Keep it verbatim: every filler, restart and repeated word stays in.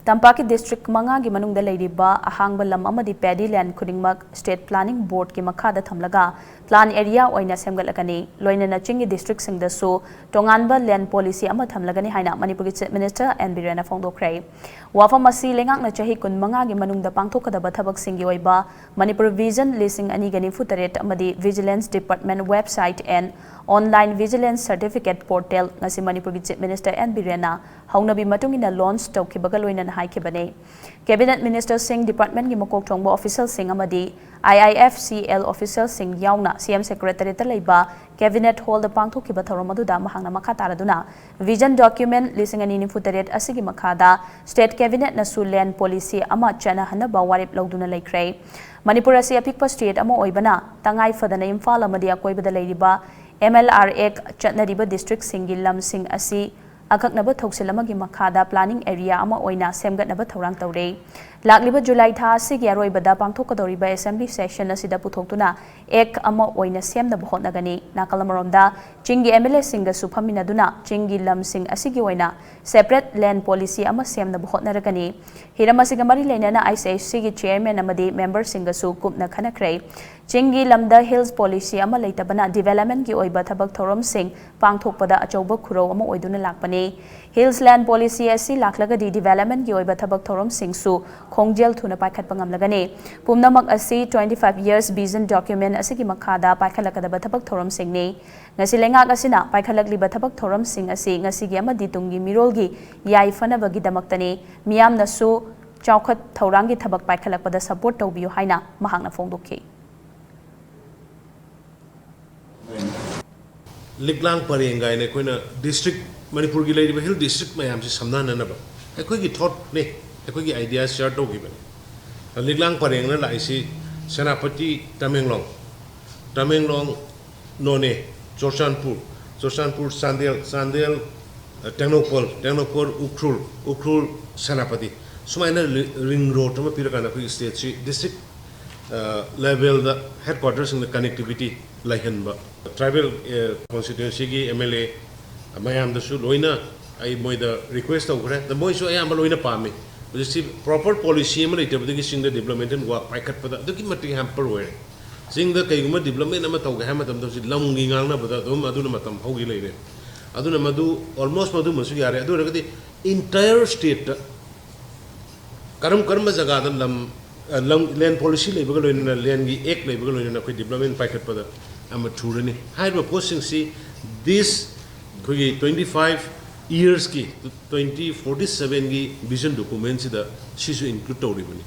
ꯇꯝꯄꯥꯛꯀꯤ ꯗꯤꯁꯇ꯭ꯔꯤꯛ ꯃꯉꯥꯒꯤ ꯃꯅꯨꯡꯗ ꯂꯩꯔꯤꯕ ꯑꯍꯥꯡꯕ ꯂꯝ ꯑꯃꯗꯤ ꯄꯦꯗꯤ ꯂꯦꯟ ꯈꯨꯗꯤꯡꯃꯛ ꯁ꯭ꯇꯦꯠ ꯄ꯭ꯂꯥꯅꯤꯡ ꯕꯣꯔꯗꯀꯤ ꯃꯈꯥꯗ ꯊꯝꯂꯒ ꯄ꯭ꯂꯥꯟ ꯑꯦꯔꯤꯌꯥ ꯑꯣꯏꯅ ꯁꯦꯝꯒꯠꯂꯒꯅꯤ꯫ ꯂꯣꯏꯅꯅ ꯆꯤꯡꯒꯤ ꯗꯤꯁꯇ꯭ꯔꯤꯛꯁꯤꯡꯗꯁꯨ ꯇꯣꯉꯥꯟꯕ ꯂꯦꯟ ꯄꯣꯂꯤꯁꯤ ꯑꯃ ꯊꯝꯂꯒꯅꯤ ꯍꯥꯏꯅ ꯃꯅꯤꯄꯨꯔꯒꯤ ꯆꯤꯐ ꯃꯤꯅꯤꯁꯇꯔ ꯑꯦꯟ ꯕꯤꯔꯦꯟꯅ ꯐꯣꯡꯗꯣꯛꯈ꯭ꯔꯦ꯫ ꯋꯥꯐꯝ ꯑꯁꯤ ꯂꯩꯉꯥꯛꯅ ꯆꯍꯤ ꯀꯨꯟꯃꯉꯥꯒꯤ ꯃꯅꯨꯡꯗ ꯄꯥꯡꯊꯣꯛꯀꯗꯕ ꯊꯕꯛꯁꯤꯡꯒꯤ ꯑꯣꯏꯕ ꯃꯅꯤꯄꯨꯔ ꯚꯤꯖꯟ ꯂꯤꯁꯤꯡ ꯑꯅꯤꯒ ꯅꯤꯐꯨ ꯇꯔꯦꯠ ꯑꯃꯗꯤ vigilance department website and online vigilance certificate portal ꯉꯁꯤ ꯃꯅꯤꯄꯨꯔꯒꯤ ꯆꯤꯐ ꯃꯤꯅꯤꯁꯇꯔ ꯑꯦꯟ ꯕꯤꯔꯦꯟꯅ ꯍꯧꯅꯕꯤ ꯃꯇꯨꯡ ꯏꯟꯅ ꯂꯣꯟꯆ ꯇꯧꯈꯤꯕꯒ ꯂꯣꯏꯅꯅ ꯍꯥꯏꯈꯤꯕꯅꯤ꯫ ꯀꯦꯕꯤꯅꯦꯠ ꯃꯤꯅꯤꯁꯇꯔꯁꯤꯡ, ꯗꯤꯄꯥꯔꯠꯃꯦꯟꯒꯤ ꯃꯀꯣꯛ ꯊꯣꯡꯕ ꯑꯣꯐꯤꯁꯤꯌꯦꯜꯁꯤꯡ ꯑꯃꯗꯤ ꯑꯥꯏ ꯑꯥꯏ ꯑꯦꯐ ꯁꯤ ꯑꯦꯜ ꯑꯣꯐꯤꯁꯤꯌꯦꯜꯁꯤꯡ ꯌꯥꯎꯅ ꯁꯤ ꯑꯦꯝ ꯁꯦꯀ꯭ꯔꯦꯇꯔꯤꯌꯦꯠꯇ ꯂꯩꯕ ꯀꯦꯕꯤꯅꯦꯠ ꯍꯣꯜꯗ ꯄꯥꯡꯊꯣꯛꯈꯤꯕ ꯊꯧꯔꯝ ꯑꯗꯨꯗ ꯃꯍꯥꯛꯅ ꯃꯈꯥ ꯇꯥꯔꯗꯨꯅ ꯚꯤꯖꯟ ꯗꯣꯀ꯭ꯌꯨꯃꯦꯟ ꯂꯤꯁꯤꯡ ꯑꯅꯤ ꯅꯤꯐꯨ ꯇꯔꯦꯠ ꯑꯁꯤꯒꯤ ꯃꯈꯥꯗ ꯁ꯭ꯇꯦꯠ ꯀꯦꯕꯤꯅꯦꯠꯅꯁꯨ ꯂꯦꯟ ꯄꯣꯂꯤꯁꯤ ꯑꯃ ꯆꯠꯅꯍꯟꯅꯕ ꯋꯥꯔꯦꯞ ꯂꯧꯗꯨꯅ ꯂꯩꯈ꯭ꯔꯦ꯫ ꯃꯅꯤꯄꯨꯔ ꯑꯁꯤ ꯑꯄꯤꯛꯄ ꯁ꯭ꯇꯦꯠ ꯑꯃ ꯑꯣꯏꯕꯅ ꯇꯉꯥꯏ ꯐꯗꯅ ꯏꯝꯐꯥꯜ ꯑꯃꯗꯤ ꯑꯀꯣꯏꯕꯗ ꯂꯩꯔꯤꯕ ꯑꯦꯝ ꯑꯦꯜ ꯑꯥꯔ ꯑꯦꯛ ꯆꯠꯅꯔꯤꯕ ꯗꯤꯁꯇ꯭ꯔꯤꯛꯁꯤꯡꯒꯤ ꯂꯝꯁꯤꯡ ꯑꯁꯤ ꯑꯀꯛꯅꯕ ꯊꯧꯁꯤꯜ ꯑꯃꯒꯤ ꯃꯈꯥꯗ ꯄ꯭ꯂꯥꯅꯤꯡ ꯑꯦꯔꯤꯌꯥ ꯑꯃ ꯑꯣꯏꯅ ꯁꯦꯝꯒꯠꯅꯕ ꯊꯧꯔꯥꯡ ꯇꯧꯔꯦ꯫ ꯂꯥꯛꯂꯤꯕ ꯖꯨꯂꯥꯏ ꯊꯥ ꯑꯁꯤꯒꯤ ꯑꯔꯣꯏꯕꯗ ꯄꯥꯡꯊꯣꯛꯀꯗꯧꯔꯤꯕ ꯑꯦꯁꯦꯝꯕ꯭ꯂꯤ ꯁꯦꯁꯟ ꯑꯁꯤꯗ ꯄꯨꯊꯣꯛꯇꯨꯅ ꯑꯦꯛ ꯑꯃ ꯑꯣꯏꯅ ꯁꯦꯝꯅꯕ ꯍꯣꯠꯅꯒꯅꯤ꯫ ꯅꯥꯀꯜ ꯑꯃꯔꯣꯝꯗ ꯆꯤꯡꯒꯤ ꯑꯦꯝ ꯑꯦꯜ ꯑꯦꯁꯤꯡꯒꯁꯨ ꯐꯝꯃꯤꯟꯅꯗꯨꯅ ꯆꯤꯡꯒꯤ ꯂꯝꯁꯤꯡ ꯑꯁꯤꯒꯤ ꯑꯣꯏꯅ ꯁꯦꯄꯔꯦꯠ ꯂꯦꯟ ꯄꯣꯂꯤꯁꯤ ꯑꯃ ꯁꯦꯝꯅꯕ ꯍꯣꯠꯅꯔꯒꯅꯤ꯫ ꯍꯤꯔꯝ ꯑꯁꯤꯒ ꯃꯔꯤ ꯂꯩꯅꯅ ꯑꯥꯏ ꯁꯤ ꯑꯥꯏ ꯁꯤꯒꯤ ꯆꯤꯌꯔꯃꯦꯟ ꯑꯃꯗꯤ ꯃꯦꯝꯕꯔꯁꯤꯡꯒꯁꯨ ꯀꯨꯞꯅ ꯈꯟꯅꯈ꯭ꯔꯦ꯫ ꯆꯤꯡꯒꯤ ꯂꯝꯗ ꯍꯤꯜꯁ ꯄꯣꯂꯤꯁꯤ ꯑꯃ ꯂꯩꯇꯕꯅ ꯗꯤꯚꯦꯂꯞꯃꯦꯟꯒꯤ ꯑꯣꯏꯕ ꯊꯕꯛ ꯊꯧꯔꯝꯁꯤꯡ ꯄꯥꯡꯊꯣꯛꯄꯗ ꯑꯆꯧꯕ ꯈꯨꯔꯧ ꯑꯃ ꯑꯣꯏꯗꯨꯅ ꯂꯥꯛꯄꯅꯤ꯫ ꯍꯤꯜꯁ ꯂꯦꯟ ꯄꯣꯂꯤꯁꯤ ꯑꯁꯤ ꯂꯥꯛꯂꯒꯗꯤ ꯗꯤꯚꯦꯂꯞꯃꯦꯟꯒꯤ ꯑꯣꯏꯕ ꯊꯕꯛ ꯊꯧꯔꯝꯁꯤꯡꯁꯨ ꯈꯣꯡꯖꯦꯜ ꯊꯨꯅ ꯄꯥꯏꯈꯠꯄ ꯉꯝꯂꯒꯅꯤ꯫ ꯄꯨꯝꯅꯃꯛ ꯑꯁꯤ twenty five years vision document ꯑꯁꯤꯒꯤ ꯃꯈꯥꯗ ꯄꯥꯏꯈꯠꯂꯛꯀꯗꯕ ꯊꯕꯛ ꯊꯧꯔꯝꯁꯤꯡꯅꯤ꯫ ꯉꯁꯤ ꯂꯩꯉꯥꯛ ꯑꯁꯤꯅ ꯄꯥꯏꯈꯠꯂꯛꯂꯤꯕ ꯊꯕꯛ ꯊꯧꯔꯝꯁꯤꯡ ꯑꯁꯤ ꯉꯁꯤꯒꯤ ꯑꯃꯗꯤ ꯇꯨꯡꯒꯤ ꯃꯤꯔꯣꯜꯒꯤ ꯌꯥꯏꯐꯅꯕꯒꯤꯗꯃꯛꯇꯅꯤ꯫ ꯃꯤꯌꯥꯝꯅꯁꯨ ꯆꯥꯎꯈꯠ ꯊꯧꯔꯥꯡꯒꯤ ꯊꯕꯛ ꯄꯥꯏꯈꯠꯂꯛꯄꯗ ꯁꯄꯣꯔꯠ ꯇꯧꯕꯤꯌꯨ ꯍꯥꯏꯅ ꯃꯍꯥꯛꯅ ꯐꯣꯡꯗꯣꯛꯈꯤ꯫ ꯂꯤꯛꯂꯥꯡ ꯄꯔꯦꯡ ꯀꯥꯏꯅ ꯑꯩꯈꯣꯏꯅ ꯗꯤꯁꯇ꯭ꯔꯤꯛ, ꯃꯅꯤꯄꯨꯔꯒꯤ ꯂꯩꯔꯤꯕ ꯍꯤꯜ ꯗꯤꯁꯇ꯭ꯔꯤꯛ ꯃꯌꯥꯝꯁꯤ ꯁꯝꯅꯍꯟꯅꯅꯕ ꯑꯩꯈꯣꯏꯒꯤ ꯊꯣꯠꯅꯤ, ꯑꯩꯈꯣꯏꯒꯤ ꯑꯥꯏꯗꯤꯌꯥ ꯁꯤꯌꯥꯔ ꯇꯧꯈꯤꯕꯅꯤ꯫ ꯂꯤꯛꯂꯥꯡ ꯄꯔꯦꯡꯅ ꯂꯥꯛꯏꯁꯤ ꯁꯦꯅꯥꯄꯇꯤ, ꯇꯃꯦꯡꯂꯣꯡ, ꯇꯃꯦꯡꯂꯣꯡ, ꯅꯣꯅꯦ, ꯆꯨꯔꯆꯥꯟꯄꯨꯔ, ꯆꯨꯔꯆꯥꯟꯄꯨꯔ, ꯆꯥꯟꯗꯦꯜ, ꯆꯥꯟꯗꯦꯜ, ꯇꯦꯡꯅꯧꯄꯜ, ꯇꯦꯡꯅꯧꯄꯜ, ꯎꯈ꯭ꯔꯨꯜ, ꯎꯈ꯭ꯔꯨꯜ, ꯁꯦꯅꯥꯄꯇꯤ, ꯁꯨꯃꯥꯏꯅ ꯔꯤꯡ ꯔꯣꯗ ꯑꯃ ꯄꯤꯔꯀꯥꯟꯗ ꯑꯩꯈꯣꯏꯒꯤ ꯁ꯭ꯇꯦꯠꯁꯤ ꯗꯤꯁꯇ꯭ꯔꯤꯛ ꯂꯦꯚꯦꯜꯗ ꯍꯦꯗ ꯀ꯭ꯋꯥꯇꯔꯁꯤꯡꯗ ꯀꯅꯦꯛꯇꯤꯚꯤꯇꯤ ꯂꯩꯍꯟꯕ꯫ ꯇ꯭ꯔꯥꯏꯕꯦꯜ ꯀꯣꯟꯁꯇꯤꯇ꯭ꯋꯦꯟꯁꯤꯒꯤ ꯑꯦꯝ ꯑꯦꯜ ꯑꯦ ꯃꯌꯥꯝꯗꯁꯨ ꯂꯣꯏꯅ ꯑꯩ ꯃꯣꯏꯗ ꯔꯤꯀ꯭ꯋꯦꯁ ꯇꯧꯈ꯭ꯔꯦ꯫ ꯑꯗ ꯃꯣꯏꯁꯨ ꯑꯌꯥꯝꯕ ꯂꯣꯏꯅ ꯄꯥꯝꯃꯤ꯫ ꯍꯧꯖꯤꯛꯁꯤ proper policy ꯑꯃ ꯂꯩꯇꯕꯗꯒꯤ ꯆꯤꯡꯗ development and work ꯄꯥꯏꯈꯠꯄꯗ ꯑꯗꯨꯛꯀꯤ ꯃꯇꯤꯛ hamper ꯑꯣꯏꯔꯦ꯫ ꯆꯤꯡꯗ ꯀꯩꯒꯨꯝꯕ development ꯑꯃ ꯇꯧꯒꯦ ꯍꯥꯏꯕ ꯃꯇꯝꯗ ꯍꯧꯖꯤꯛ ꯂꯝꯒꯤ ꯉꯥꯡꯅꯕꯗ ꯑꯗꯨꯝ ꯑꯗꯨꯅ ꯃꯇꯝ ꯍꯧꯈꯤ ꯂꯩꯔꯦ꯫ ꯑꯗꯨꯅ ꯃꯗꯨ almost ꯃꯗꯨꯃꯁꯨ ꯌꯥꯔꯦ꯫ ꯑꯗꯨ ꯑꯣꯏꯔꯒꯗꯤ entire stateꯇ ꯀꯔꯝ ꯀꯔꯝꯕ ꯖꯒꯥꯗ ꯂꯝ, ꯑ, ꯂꯝ, land policy ꯂꯩꯕꯒ ꯂꯣꯏꯅꯅ, landꯒꯤ act ꯂꯩꯕꯒ ꯂꯣꯏꯅꯅ ꯑꯩꯈꯣꯏ development ꯄꯥꯏꯈꯠꯄꯗ ꯑꯃ ꯊꯨꯔꯅꯤ꯫ ꯍꯥꯏꯔꯤꯕ ꯄꯣꯠꯁꯤꯡꯁꯤ this ꯑꯩꯈꯣꯏꯒꯤ twenty five yearsꯀꯤ, twenty forty sevenꯒꯤ vision documentꯁꯤꯗ ꯁꯤꯁꯨ include ꯇꯧꯔꯤꯕꯅꯤ꯫